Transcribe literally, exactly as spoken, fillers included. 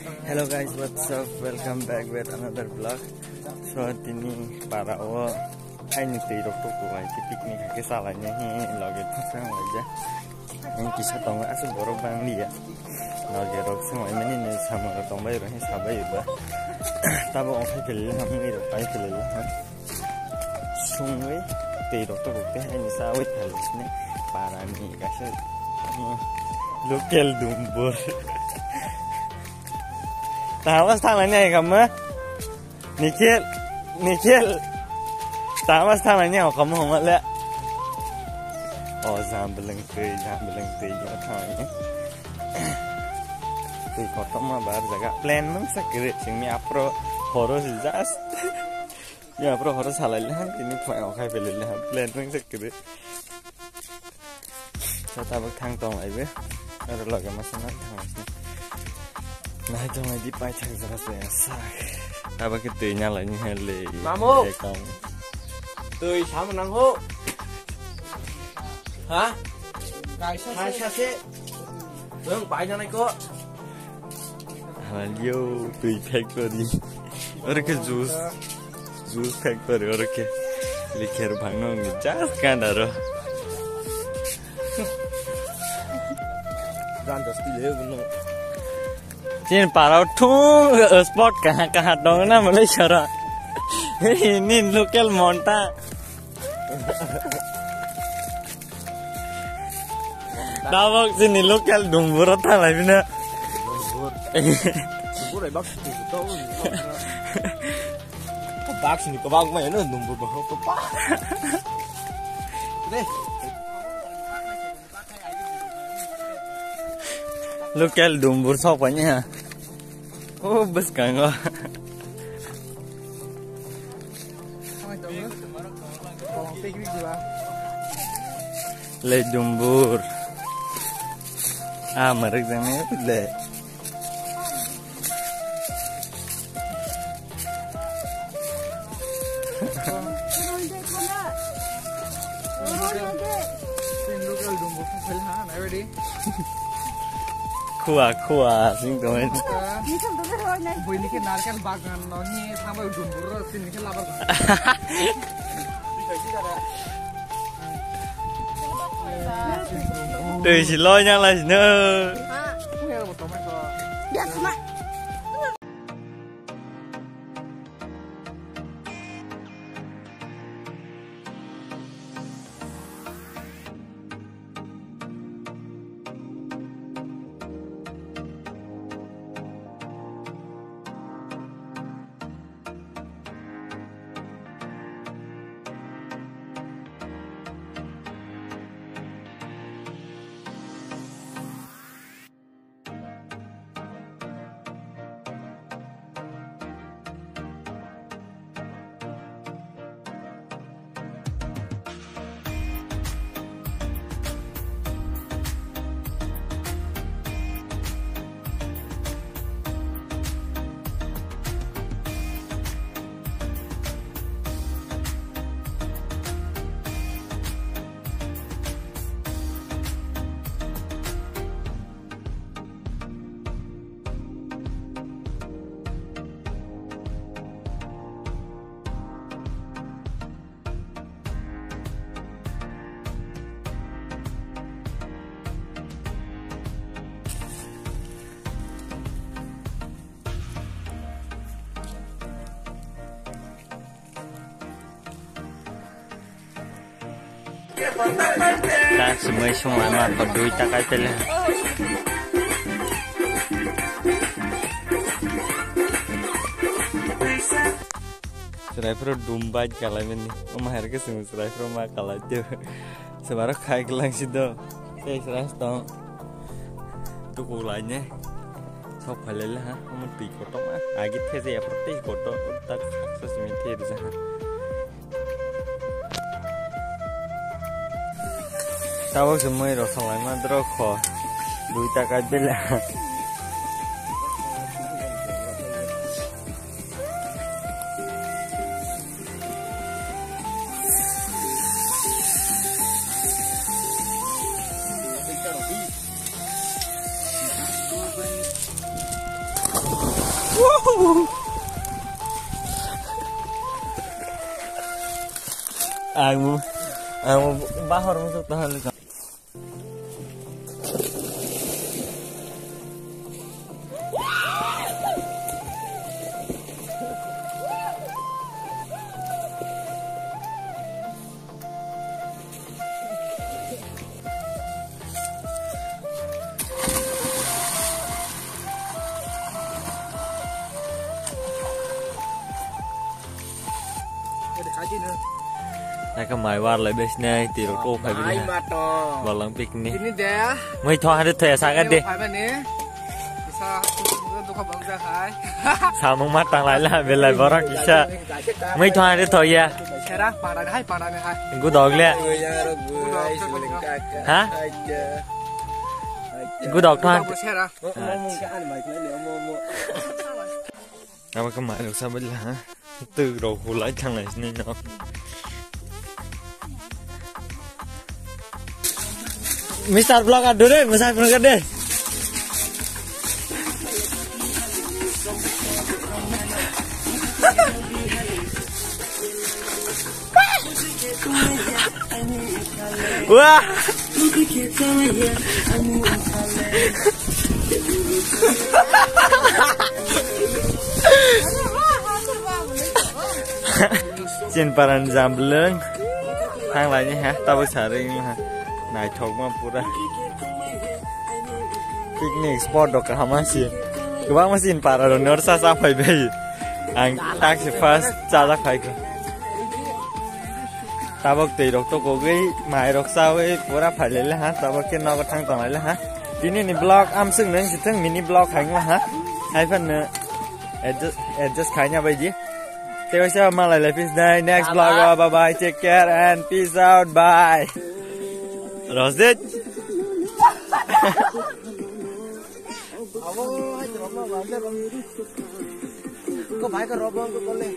Hello guys, what's up? Welcome back with another vlog. So, tini para o aini twi rok tok tok lai picnic hai khe chalai nai hi loge thangsa wng lai ja. Ang kisa tongo aswk borok bang liya. Loge rok se mai mani ni samung rok tong bai rok hi sabai ba. Tabo okhai pele ham ni rok pai pele ha. Sungwi tei rok tok tei hai ni sawi thal sini para ni kaisa local dumbur. Tawas thang nai kama. Nikhil, Nikhil. Tawas thang nai kama homa le. O jambling tei jambling tei thang nai. Tei kotorma bar jaga plan mangsa kiri singni apro horo si just. Ya, bro, horo salai le, tini phai okhai pele le, plan ring se kiri. Sa tabuk thang tong ai be. Aro loge masa na thang masa. Nai tong ai di pai thang jaga se sa. Tabuk ke tui na lai ni hele. Mamu. Tui sam nang ho. Ha? Kaisa se. Bang pai na nai ko. Halio tui factory. Oro khe juice. Juice factory oro khe. Likher bhangno ni just kanda ro. Jan das ti le no. Chin parao thung spot kaha kaha dong na Malaysia ro. Ni local monta. Tabok sini local dumbur thalai bina. Dumbur. Dumbur ai bak sini to. Bak sini ko bak mai no dumbur bak to pa. Deh. Local dumbur sok panya. Oh, bwskango. Le dumbur. Ah, marik jang le. Khua, khua, sing tong. Buini khe narikal bagan no ni thambai dumbur ro sini khe labar. Twi si loi nang lai sino. Tak semai semai ma berdui tak aja lah. Serai pro dumbai kalai meni. Oma herke semu serai pro ma kalai tu. Sebarok khai kelang sido. Tei srang tong. Tuku lai ne. Sok phalai le ha. Omo twi kotor ma. Agi these ya pro tei kotor. Tak saksa simi these ha. Tabok se moi rok salai ma drok kho. Dui taka bela. Ang, ang bahar masuk tahan. Naka mai war lai bes nai tiro ko khai bi. Balang picnic. Ini deh. Mai thong hari thoya saga deh. Samung matang lai la belai borok kisa. Mai thong hari thoya. Sera pada hai pada hai. Gudog le. Ha? Gudog thong. Sera. Abo khe mai rok sabali ha. Twk rok hulai thanglai sini no. Mister Vlogger dure, musafir ka de. Wah. Chin paran jambleng. Thang lai ni ha, tabuk sari ma ha. Naithok ma pura. Picnic spot dok kaham si. Kwbangma chini para rok norsa cha phai bai. Ang tak si first cha jak phai kha. Tabok twi rok to kogwi mai rok chawi pura phai lai le ha. Tabok ke nogo thang tong lai le ha. Tini ni vlog amswk nung si thung mini vlog hai ngo ha. Hai phan no adjust, adjust khai nya bai di. Tei waisa malai lai pis nai next vlog o. Bye bye, take care and peace out, bye. Rosdit. Ko bhai ko rob ko kole.